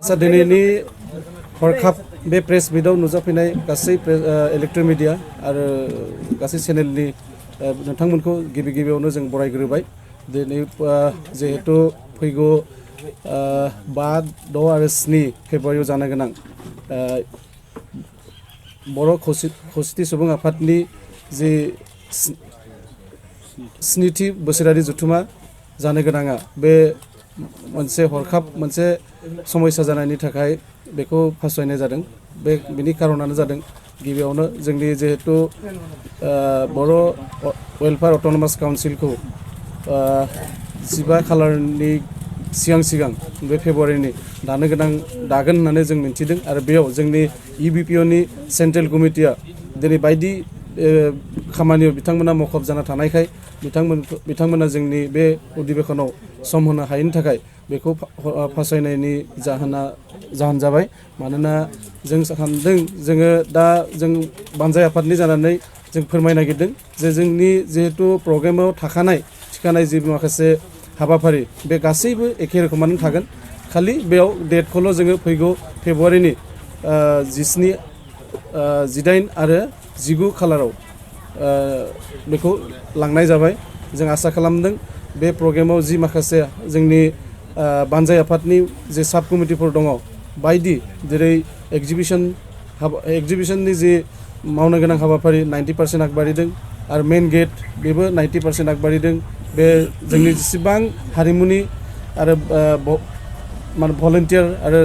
दिनैनि हरखाब बे प्रेस मिटआव नुजाफैनाय गासै इलेक्ट्रनिक मिडिया आरो गासै चेनेलनि नोंथांमोनखौ गिबियावनो जों बरायग्रोबाय। दिनै जिहेतु फैगौ 5, 6 आरो 7 फेब्रुवारियाव जानो गोनां बर' खौसेथि सुबुं आफादनि जि 7थि बोसोरारि जथुमा जानो गोनाङा बे मोनसे हरखाब मोनसे समस्या जानायनि थाखाय बेखौ फासायनाय जादों। बिनि खारनानो जादों गिबियावनो जोंनि जिहेतु बर' वेलफेयार अट'नमास काउन्सिलखौ 15 खालारनि सिगां बे फेब्रुवारिनि दागोन होननानै जों मिन्थिदों आरो बेयाव जोंनि EBPOनि सेन्ट्रेल कमिटिया दिनै बायदि खामानियाव बिथांमोना मुखुब जाना थानायखाय बिथांमोना जोंनि बे अधिवेशनाव सम होनो हायैनि थाखाय बेखौ फासायनायनि जाहोन जाबाय। मानोना जों सानदों जोङो दा जों बानजाय आफादनि जानानै जों फोरमायनो नागिरदों जे जोंनि जिहेतु प्रग्रामाव थिखानाय जि माखासे हाबाफारि बे गासैबो एखे रोखोमानो थागोन। खालि बेयाव डेटखौल' जोङो फैगौ फेब्रुवारिनि 17, 18 आरो 19 खालाराव बेखौ लांनाय जाबाय। जों आसा खालामदों बे प्रग्रामाव जि माखासे जोंनि बानजाय आफादनि जे साब कमिटिफोर दङ बायदि जेरै एक्जिबिशननि जि मावनो गोनां हाबाफारि 90% आगबारिदों आरो मेन गेट बेबो 90% आगबारिदों। बे जोंनि जेसेबां हारिमुनि आरो भलेन्टियार आरो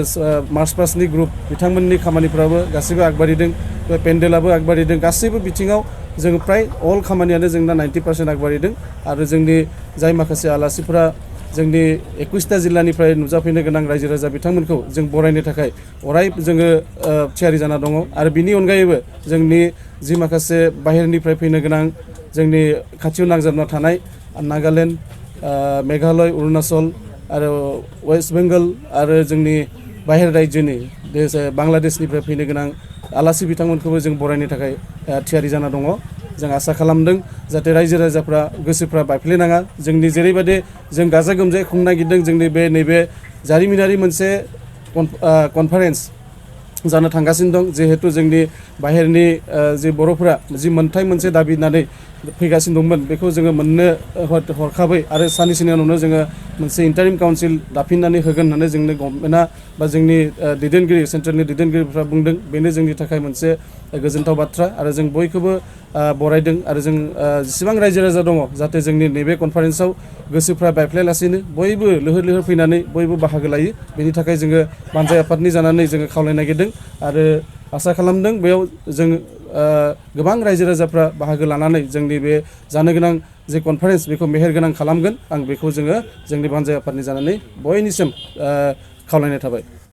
मार्च पास्टनि ग्रुप बिथांमोननि खामानिफ्राबो गासैबो आगबारिदों। बे पेन्डेलाबो आगबारिदों। गासैबो बिथिङाव जों फ्राय अल खामानियानो जोंना 90% आगबारिदों आरो जोंनि जाय माखासे आलासिफोरा जोंनि 21टा जिल्लानिफ्राय नुजाफैनो गोनां रायजो राजा बिथांमोनखौ जों बरायनो थाखाय अराय जोङो थियारि जाना दङ। आरो बिनि अनगायैबो जोंनि जि माखासे बाहेरनिफ्राय फैनो गोनां जोंनि खाथियाव नांजाबना थानाय नागालेण्ड, मेघालय, अरुणाचल आरो वेस्ट बेंगल आरो जोंनि बाहेर रायजोनि बांलादेशनिफ्राय फैनो गोनां आलासि बिथांमोनखौबो जों बरायनो थाखाय थियारि जाना दङ। जों आसा खालामदों जाहाथे रायजो राजाफ्रा गोसोफ्रा बायफ्लेनाङा। जोंनि जेरैबायदि जों गाजा गोमजायै खुंनो नागिरदों जोंनि नैबे जारिमिनारि मोनसे कनफारेन्स जानो थांगासिनो दं। जिहेतु जोंनि बाहेरनि जि बर'फोरा जि मोनथाय मोनसे दाबिनानै फैगासिनो दंमोन बेखौ जोङो मोननो हरखाबै आरो साननैसोनि उनावनो जोङो मोनसे इन्टारिम काउन्सिल दाफिननानै होगोन होननानै जोंनो गभर्नमेन्टआ बा जोंनि दैदेनगिरि सेन्ट्रेलनि दैदेनगिरिफ्रा बुंदों। बेनो जोंनि थाखाय मोनसे गोजोनथाव बाथ्रा आरो जों बयखौबो बरायदों आरो जों जेसेबां रायजो राजा दङ जाहाथे जोंनि नैबे कनफारेन्सआव गोसोफ्रा बायफ्लेलासिनो बयबो लैहोर फैनानै बयबो बाहागो लायो। बेनि थाखाय जोङो बानजाय आफादनि जानानै जोङो खावलायनो नागिरदों आरो आसा खालामदों बेयाव जों गोबां रायजो राजाफ्रा बाहागो लानानै जोंनि बे जानो गोनां जे कनफारेन्स बेखौ मेहेरगोनां खालामगोन। आं बेखौ जोंनि बानजाय आफादनि जानानै बयनिसिम खावलायनाय थाबाय।